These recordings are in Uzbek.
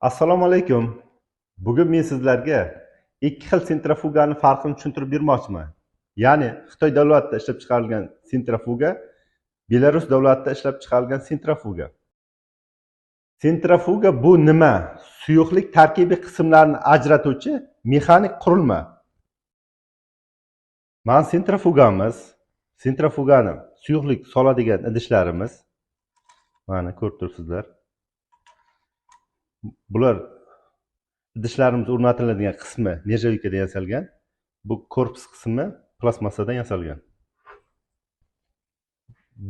Assalomu alaykum. Bugun men sizlarga ikki xil sentrifugani farqini tushuntirib bermoqchiman. Ya'ni Xitoy davlatida ishlab chiqarilgan sentrifuga, Belarus davlatida ishlab chiqarilgan sentrifuga. Sentrifuga bu nima? Suyuqlik tarkibiy qismlarini ajratuvchi mexanik qurilma. Mana sentrifugamiz, sentrifugani suyuqlik soladigan idishlarimiz. Mana ko'rib turibsizlar. Bular idishlarimiz o'rnatiladigan qismi nerjavikadan yasalgan. Bu korpus qismi plastmassadan yasalgan.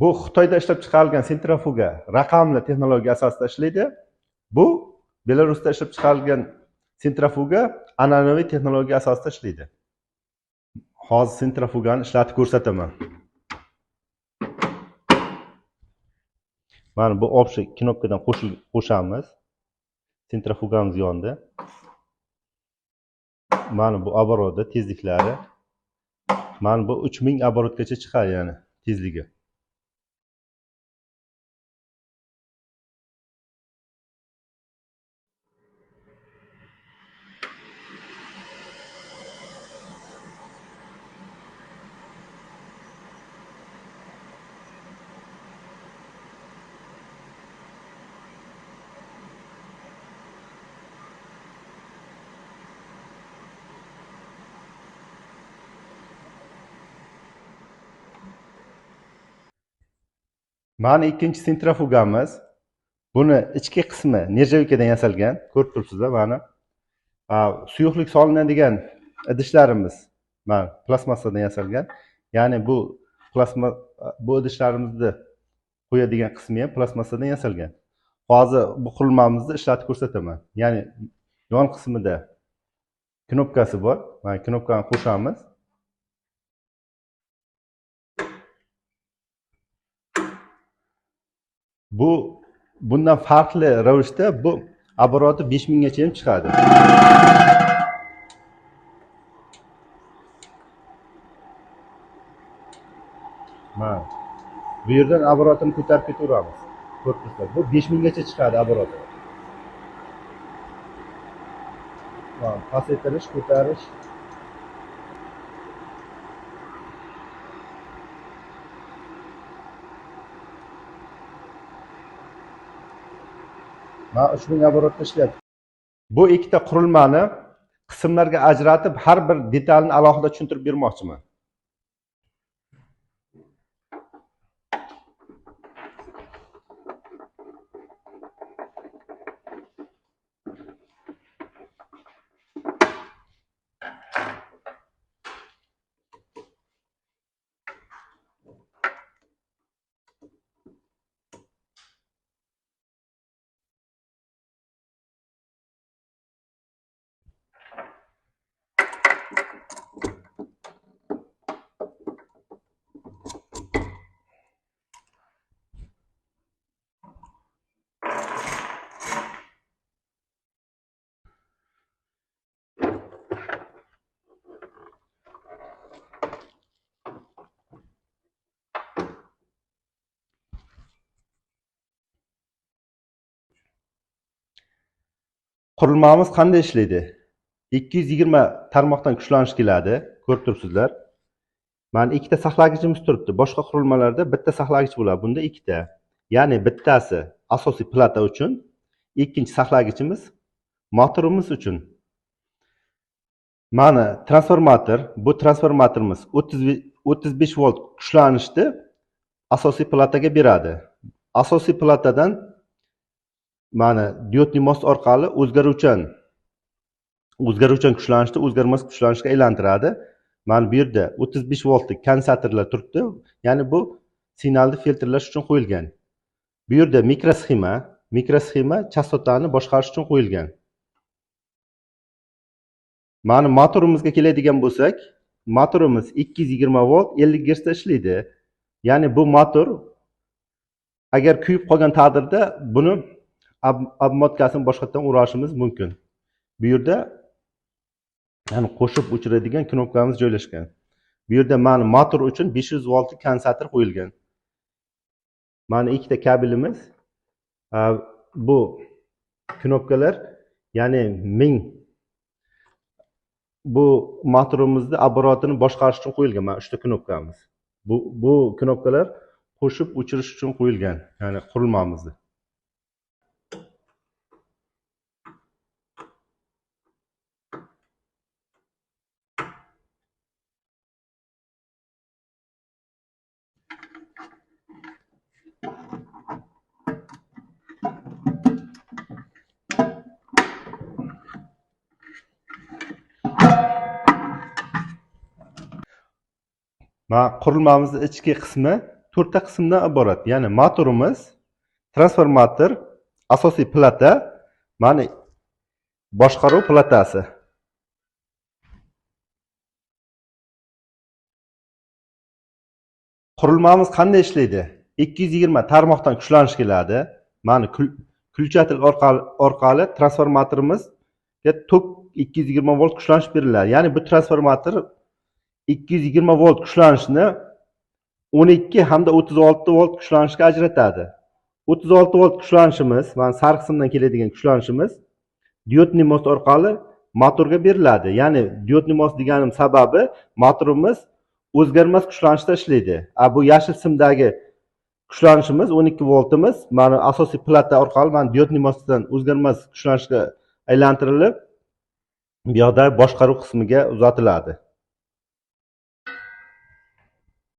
Bu Xitoyda ishlab chiqarilgan sentrifuga raqamli texnologiya asosida ishlaydi. Bu Belarusda ishlab chiqarilgan sentrifuga an'anaviy texnologiya asosida ishlaydi. Hozir sentrifugani ishlatib ko'rsataman. Mana bu общий knopkadan qo'shamiz. Sentrifugamiz yondi. Mana bu oboroti tezliklari. Mana bu 3000 oborotgacha chiqadi, ya'ni tezligi. Mana ikkinchi sentrifugamiz. Buni ichki qismi nerjavikadan yasalgan. Ko'rib turibsizlar mana. Suyuqlik solinadigan idishlarimiz mana plastmassadan yasalgan. Ya'ni bu plasma, bu idishlarimizni qo'yadigan qismi ham plastmassadan yasalgan. Hozir bu qurilmamizni ishlatib ko'rsataman. Ya'ni yon qismida knopkasi bor. Mana knopkani qo'shamiz. Bu bundan farqli ravishda bu oboroti 5000 gacha ham chiqadi. Mana bu yerdan oborotini ko'tarib ketaveramiz. Ko'rib turibsizlar. Bu 5000 gacha chiqadi oboroti. Mana pasaytirish, ko'tarish. Mana 3000 oborotda ishlayapti. Bu ikkita qurilmani qismlarga ajratib, har bir detalini alohida tushuntirib bermoqchiman. Qurilmamiz qanday ishlaydi? 220 tarmoqdan kuchlanish keladi, ko'rib turibsizlar. Mana ikkita saqlagichimiz turibdi. Boshqa qurilmalarda bitta saqlagich bo'ladi, bunda ikkita. Ya'ni bittasi asosiy plata uchun, ikkinchi saqlagichimiz motorimiz uchun. Mana transformator, bu transformatorimiz 35 volt kuchlanishni asosiy plataga beradi. Asosiy platadan mana diodli most orqali o'zgaruvchan kuchlanishni o'zgarmas kuchlanishga aylantiradi. Mana bu yerda 35 voltlik kondensatorlar turibdi. Ya'ni bu signalni filtrlash uchun qo'yilgan. Bu yerda mikrosxema chastotani boshqarish uchun qo'yilgan. Mana motorimizga keladigan bo'lsak, motorimiz 220 volt 50 Hz da ishlaydi. Ya'ni bu motor agar kuyib qolgan taqdirda buni obmotkasini boshqatdan o'rashimiz mumkin. Bu yerda ya'ni qo'shib o'chiradigan knopkamiz joylashgan. Bu yerda mana motor uchun 500 voltlik kondensator qo'yilgan. Mana ikkita kabelimiz, bu knopkalar Ya'ni 1000 bu motorimizni оборотini boshqarish uchun qo'yilgan mana 3 ta knopkamiz. Bu knopkalar qo'shib o'chirish uchun qo'yilgan, ya'ni qurilmamizni. Mana qurilmamizning ichki qismi 4 ta qismdan iborat. Ya'ni motorimiz, transformator, asosiy plata, mana boshqaruv platasi. Qurilmamiz qanday ishlaydi? 220 tarmoqdan kuchlanish keladi. Mana включатель orqali transformatorimizga tok 220 volt kuchlanish beriladi. Ya'ni bu transformator 220 volt kuchlanishni 12 hamda 36 volt kuchlanishga ajratadi. 36 volt kuchlanishimiz, mana sariq simdan keladigan kuchlanishimiz diodli most orqali motorga beriladi. Ya'ni diodli most deganim sababi motorimiz o'zgarmas kuchlanishda ishlaydi. Bu yashil simdagi kuchlanishimiz 12 voltimiz mana asosiy plata orqali mana diodli mostdan o'zgarmas kuchlanishga aylantirilib, bu yoqda boshqaruv qismiga uzatiladi.